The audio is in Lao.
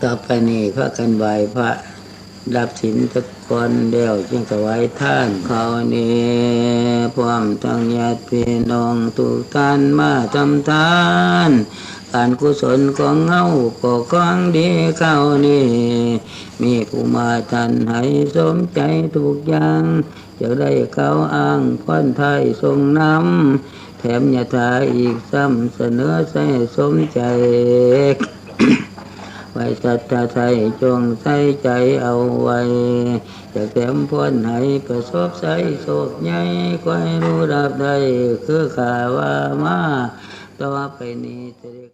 ຕໍ່ໄປນີ້ພາກັນໄຫວ້ພະ ຮັບສິນສາກ່ອນ ແລ້ວຈຶ່ງຖວາຍທານເຂົ້ານີ້ ພ້ອມທັງຍາດພີ່ນ້ອງທຸກທ່ານມາທຳທານ ການກຸສົນຂອງເຮົາກໍຂອງດີເຂົ້ານີ້ ມີຜູ້ມາທ່ານໃຫ້ສົມໃຈທຸກຢ່າງ ຈະໄດ້ກ່າວອ້າງພອນທ້າຍສົ່ງນຳ ແຖມຍາຖາອີກຊ້ຳ ສະເໜີໃສ່ສົມໃຈ ໄວ້ສັດທາໃສ່ ຈົ່ງໃສ່ໃຈເອົາໄວ້ ຈະແຖມພອນໃຫ້ປະສົບໄຊໂຊກໃຫຍ່ ຂໍໃຫ້ຮູ້ຮັບໄດ້ ຄືຂ້າວ່າມາ ຕໍ່ໄປນີ້ຈະໄດ້